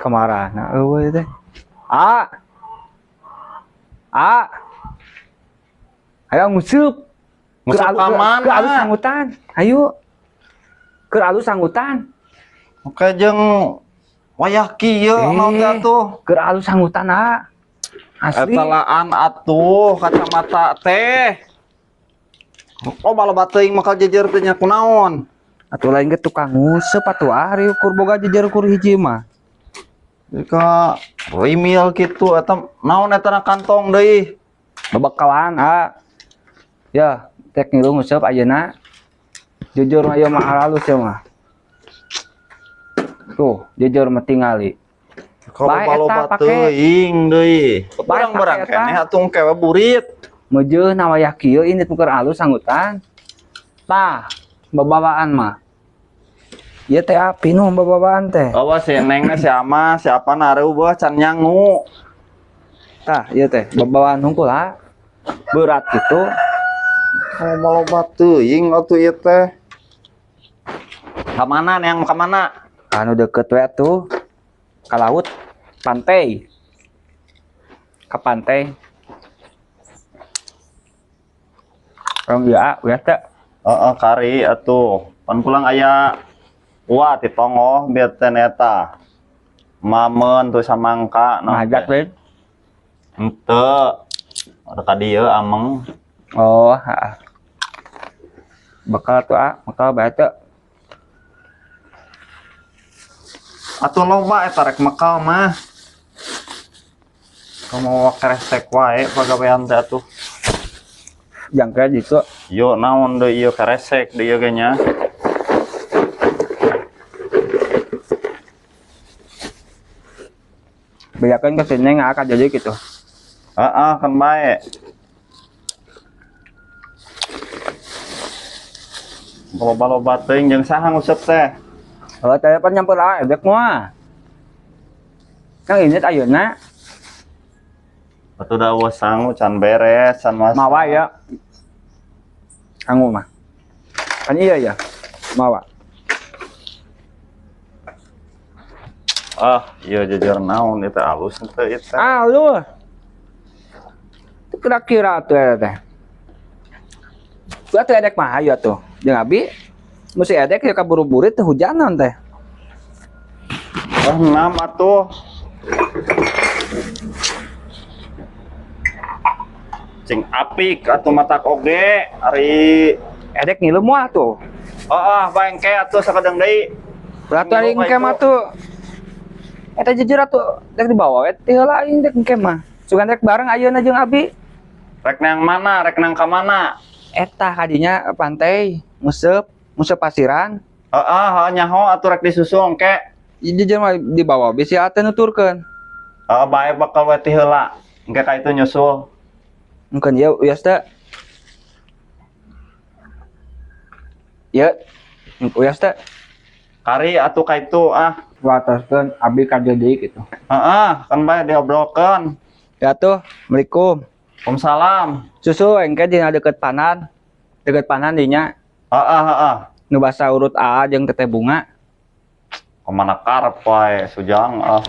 Kamarana eueuh teh. A. A. Ayo nguseup. Nguseup ka mana? Keur alus sanggutan. Ayo. Keur alus sanggutan. Oke jeung wayah kieu naon teh atuh? Keur alus sanggutan, ah. Asli. Eta laan atuh kacamata teh. Oh loba teuing makal jejer teh nya kunaon? Atuh lain ge tukang nguseup atuh ari ukur boga jejer ukur hiji mah. Ka rimil kitu eta naon eta na kantong deui? Bebekalan, ah. Ya, tek ngilu nguseup ayeuna. Jujur mah ieu mah halus ya mah. Tuh, jujur mah tingali. Kalau loba teuing deui. Barang-barang keneh atuh kewe burit. Meujeun na wayah kieu ini tuker alus sanggutan. Tah, babawaan mah. Ieu teh api nu babawaan teh. Awas si Neng si Ama, siapa nareuweuh can nyangu. Tah, ieu teh babawaan hungkul ha. Berat gitu. Loba teuing atuh ieu teh. Ka mana neang ka mana? Anu deket we atuh. Ka laut, pantai. Ka pantai. Rong ieu ah, ulah teh. Heeh, kari atuh. Pan pulang aya wah ti tongoh bieu teh eta. Mamen tuh samangka naon Ngajak teh. we. Henteu. Ada ka dieu ameng. Oh, heeh. Bekal tuh ah, bekal bae teh. Atuh loba eta rek mekal mah. Kamu keresek wae pagawean teh atuh. Jangka gitu. Yo naon deui ieu keresek deui ieu ge nya. Bejakeun ka si Neng ka jadi gitu. Heeh, kan bae. Loba-loba teuing jeung saha nguseup teh? Oh, teh pan nyampur ah, ebek mah. Kang ini ayeuna. Atuh da eueuh sangu can beres, can masak. Mawa ya. Sangu mah. Kan iya ya. Mawa. Ah, iya jujur naon itu alus teh ieu teh. Alus. Itu kira-kira atuh eta teh. Gua teh edek mah hayu atuh. Jeung abi mesti edek ya kaburu-buru teh hujanan teh. Ah, enam atuh. Cing apik atuh matak oge ari edek ngilu moal tuh. Heeh, bae engke atuh sakedeung deui. Berarti ari engke mah tuh. Eta jujur atuh dek dibawa we teh heula aing dek engke mah. Sugan rek bareng ayeuna jeung abi. Rek nang mana? Rek nang ka mana? Eta kadinya pantai, nguseup, nguseup pasiran. Heeh, heeh nyaho atuh rek disusul engke. Jujur mah dibawa bisi atuh nuturkeun. Heeh, bae bakal we ti heula. Engke ka itu nyusul. Mungkin ya uyas teh. Ya, uyas teh. Kari atuh ka itu ah. Wataskeun abi ka deui gitu. Heeh, kan bae diobrolkeun. Ya tuh, Assalamualaikum. Waalaikumsalam. Susu engke dina deket panan. Deket panan dinya. Heeh, heeh. Nu basa urut A jeung teteh bunga. Kemana karep wae sujang ah.